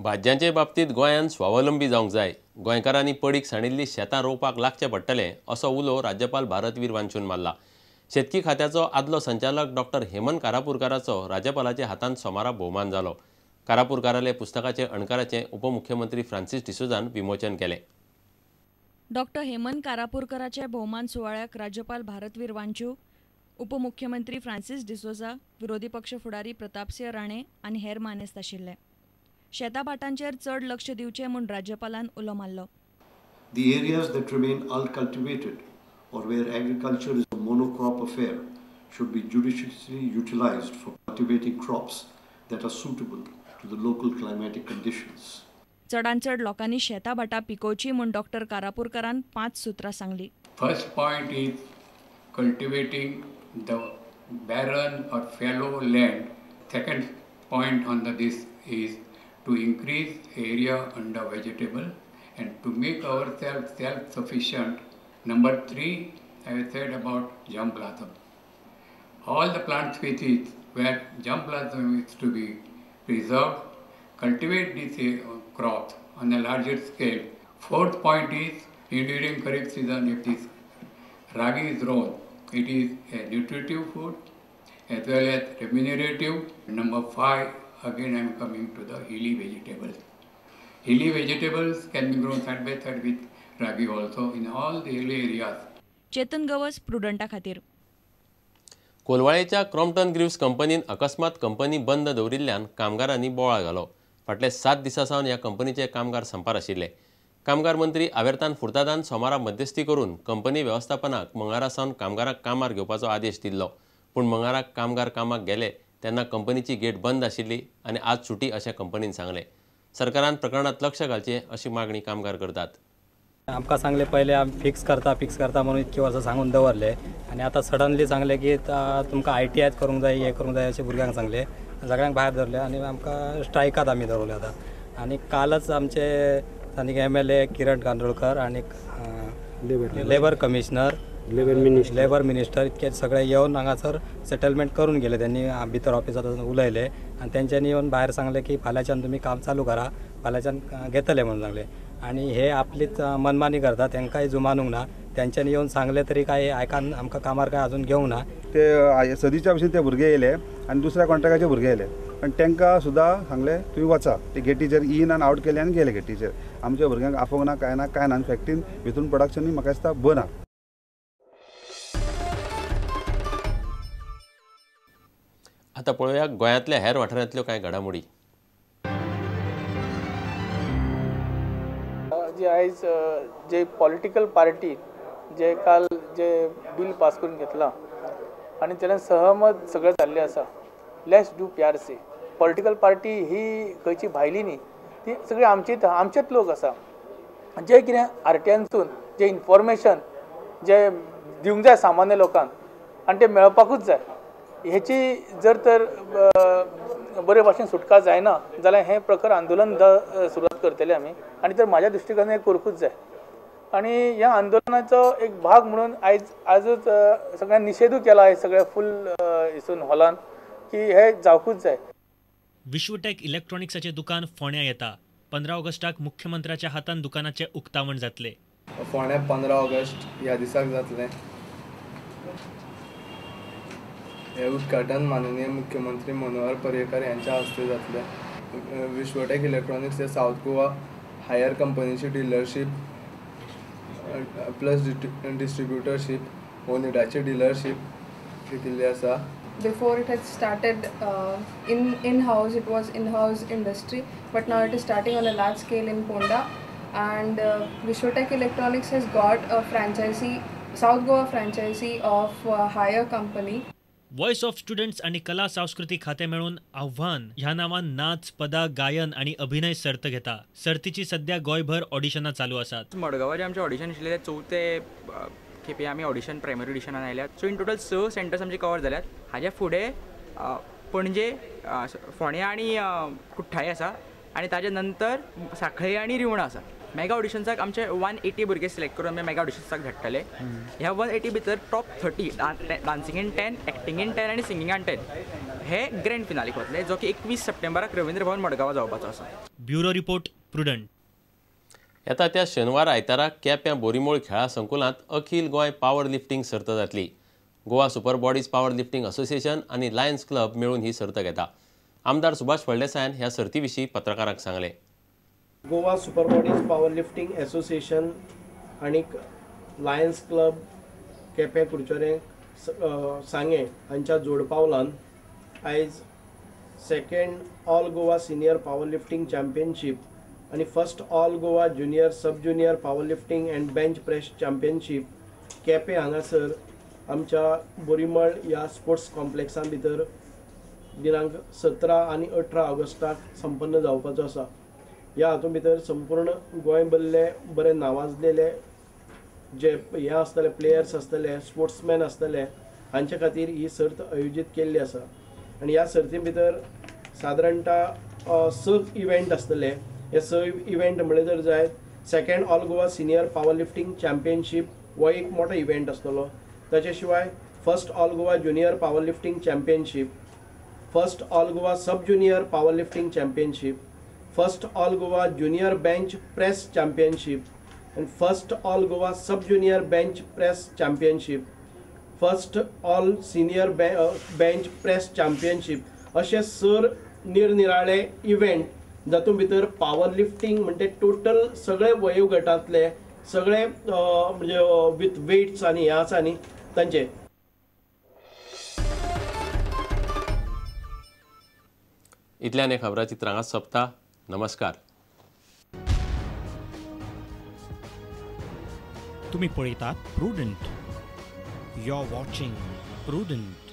भाज्यांचे बाबतीत गोंयान स्वावलंबी जावंक जाय. गोंयकारांनी पडीक सांडिल्ली शेतां रोवपाक लागचें पडटलें असो उलो राज्यपाल भारतवीर वांचून मारला. शेतकी खात्याचो आदलो संचालक डॉक्टर हेमंत कारापूरकाराचो राज्यपालाच्या हातान सोमारा भोवमान जालो. कारापूरकाराले पुस्तकाचे अणकाराचें उपमुख्यमंत्री फ्रांसीस डिसोझान विमोचन केलें. डॉक्टर हेमंत कारापूरकराचे भोवमान सुवाळ्याक राज्यपाल भारतवीर वांचू, उपमुख्यमंत्री फ्रांसीस डिसोझा, विरोधी पक्ष फुडारी प्रतापसिंह राणे आनी हेर मानेस्त आशिल्ले. शेताभाटांचेर चड लक्ष दिवचें म्हूण राज्यपालान उलो मारलो. The areas that remain uncultivated or where agriculture is a monocrop affair should be judiciously utilized for cultivating crops that are suitable to the local climatic conditions. चडान चड लोकांनी शेताभाटां पिकोवची म्हूण डॉक्टर कारापूरकरान 5 सूत्रां सांगली. First point is cultivating the barren or fallow land. Second point on this is to increase area under vegetable and to make ourselves self-sufficient. Number 3, I have said about germplasm. All the plant species where germplasm is to be preserved, cultivate these crops on a larger scale. Fourth point is, during Kharif season, if this ragi is grown, it is a nutritive food as well as remunerative. Number 5, again I am coming to the hilly vegetables. Hilly vegetables can be grown side by side with ragi also in all the hilly areas. Chetan Gawas, प्रुडंटा खातीर. कोलवाळेच्या Crompton Greaves कंपनीन अकस्मात company बंद दवरिल्ल्यान कामगारांनी बोवाळ घालो. फाटले 7 दिसां सावन ह्या कंपनीचे कामगार संपार आशिल्ले. कामगार मंत्री आवेर्तान फुर्तादान सोमारा मध्यस्थी करून कंपनी वेवस्थापनाक मंगळारा सावन कामगारांक कामार घेवपाचो आदेश दिल्लो. पूण मंगळाराक कामगार कामाक गेले तेन्ना कंपनीची गेट बंद आशिल्ली आनी आज सुटी अशें कंपनीन सांगलें. सरकारान प्रकरणांत लक्ष घालचें अशी मागणी कामगार करतात. आमकां सांगलें पयलें आमी फिक्स करता फिक्स करता म्हणून इतकी वर्सां सांगून दवरले आनी आतां सडनली सांगलें की तुमकां ITI करूंक जाय, हें करूंक जाय अशें भुरग्यांक सांगलें. सगळ्यांक भायर धरले आनी आमकां स्ट्रायकात आमी दवरले आतां. आनी कालच आमचे स्थानीक MLA किरण कांदोळकर आनी लेबर कमिशनर, लेबर मिनिस्टर इतके सगळे येवन हांगासर सेटलमेंट करून गेले. त्यांनी भितर ऑफिसांत उलयले आनी तेंच्यांनी येवन भायर सांगलें की फाल्यांच्यान तुमी काम चालू करा, फाल्यांच्यान घेतले म्हणून सांगलें. आनी हे आपलीच मनमानी करतात, तांकांय जुमानूंक ना. तेंच्यांनी येवन सांगलें तरी काय आयकान आमकां कामार काय अजून घेवंक ना. ते सदीच्या भशेन ते भुरगे येयले आनी दुसऱ्या कॉन्ट्रॅक्टाचे भुरगे येयले आनी तांकां सुद्दां सांगलें तुमी वचा. ते गेटीचेर इन आनी आवट केले आनी गेले गेटीचेर. आमच्या भुरग्यांक आफोवंक ना, कांय ना, कांय ना. आनी फॅक्ट्रीन भितून प्रोडक्शनूय म्हाका दिसता बंद आहा. आतां पळोवया गोंयांतल्या हेर वाठारांतल्यो कांय घडामोडी. जी आयज जे पॉलिटिकल पार्टी जे काल जे बील पास करून घेतलां आनी तेन्ना सहमत सगळें जाल्लें आसा. लेट्स do प्यार से. पॉलिटिकल पार्टी ही खंयची भायली न्ही, ती सगळी आमचीच आमचेच लोक आसा. जे कितें आरटीआयनसून जे इन्फॉर्मेशन जे दिवंक जाय सामान्य लोकांक आनी तें मेळपाकूच जाय. हेची जर तर बरे भाशेन सुटका जायना जाल्यार हें प्रखर आंदोलन सुरवात करतले आमी आनी तर म्हाज्या दृश्टिकोनान हें करूंकूच जाय. आनी ह्या आंदोलनाचो एक भाग म्हणून आयज आजच सगळ्यांनी निशेधूय केला आयज सगळ्या फूल हितून हॉलान की हे जावकूच जाय. विश्वटेक इलेक्ट्रॉनिक्साचें दुकान फोंड्या येता. 15 ऑगस्टाक मुख्यमंत्र्याच्या हातान दुकानाचें उक्तावण जातलें. फोंड्या 15 ऑगस्ट ह्या दिसाक जातलें. हे उद्घाटन माननीय मुख्यमंत्री मनोहर पर्रीकर यांच्या हस्ते जातलें. विश्वटेक इलेक्ट्रॉनिक्स हे सावथ गोवा हायर कंपनीची डिलरशीप प्लस डिस्ट्रिब्युटरशीप, ओनिडाची डिलरशीप घेतिल्ली आसा. Before it had started in-house, it was in-house industry, but now it is starting on a large scale in Ponda. And Vishwatech Electronics has got a franchisee, South Goa franchisee of Haier company. Voice of students आणि कला सांस्कृतिक खाते मेळून आव्हान ह्या नावान नाच, पदा, गायन आणि अभिनय सर्त घेता. सर्तीची सध्या गोंयभर ऑडिशनां चालू आसात. मडगांवाचे आमचे ऑडिशन आशिल्ले चवथे खेपे आमी ऑडिशन प्रायमरी ऑडिशनान आयल्यात. सो इन टोटल 6 सेंटर्स आमचे कवर जाल्यात. हाज्या फुडें पणजे, फोंड्या आनी कुठ्ठाळे आसा आनी ताजे नंतर सांखळे आनी रिवणा आसा. मेगा ऑडिशन्साक आमचे 180 भुरगे सिलेक्ट करून आमी मेगा ऑडिशन्साक धाडटले. ह्या 180 भितर टॉप 30 डान्सिंगेन 10, एक्टिंगेन 10 आनी सिंगिंगान 10 हे ग्रँड फिनालीक वतले, जो की 21 सप्टेंबराक रवींद्र भवन मडगांवां जावपाचो आसा. Bureau report, Prudent. येता त्या शेनवार आयतारा केप्यां बोरीमोळ खेळा संकुलांत अखिल गोंय पावर लिफ्टिंग सर्त जातली. Goa super bodies power lifting association आनी लायन्स क्लब मेळून ही सर्त घेता. आमदार सुभाष फळदेसायान ह्या सर्ती विशीं पत्रकारांक सांगलें. Goa super bodies power lifting association आनी लायन्स क्लब केपें कुडचडें सांगें हांच्या जोडपावलान आयज second all Goa senior power lifting championship आनी first all Goa junior sub junior power lifting and bench press championship Quepem हांगासर आमच्या बोरीमळ ह्या स्पोर्ट्स कॉम्प्लेक्सां भितर दिनांक 17 आनी 18 ऑगस्टाक संपन्न जावपाचो आसा. ह्या हातूंत भितर संपूर्ण गोंय भरले बरे नावाजलेले जे हे आसतले प्लेयर्स आसतले, स्पोर्ट्समॅन आसतले, हांचे खातीर ही सर्त आयोजीत केल्ली आसा. आनी ह्या सर्ती भितर सादारणता 6 इव्हेंट आसतले. हे 6 इव्हेंट म्हणले जर जायत, second all Goa senior power lifting championship हो एक मोठो इव्हेंट आसतलो. ताचे शिवाय first all Goa junior power lifting championship, first all Goa sub junior power lifting championship, first all Goa junior bench press championship आनी first all Goa sub junior bench press championship, first all senior bench press championship अशे 6 निरनिराळे event जातूंत भितर power lifting म्हणजे total सगळे वयोगटांतले सगळे म्हणजे with weights आनी हे आसा न्ही तांचे. इतल्यान हे खबराचित्र हांगा सोंपता. नमस्कार. तुम्ही पळयतात Prudent. You are watching Prudent.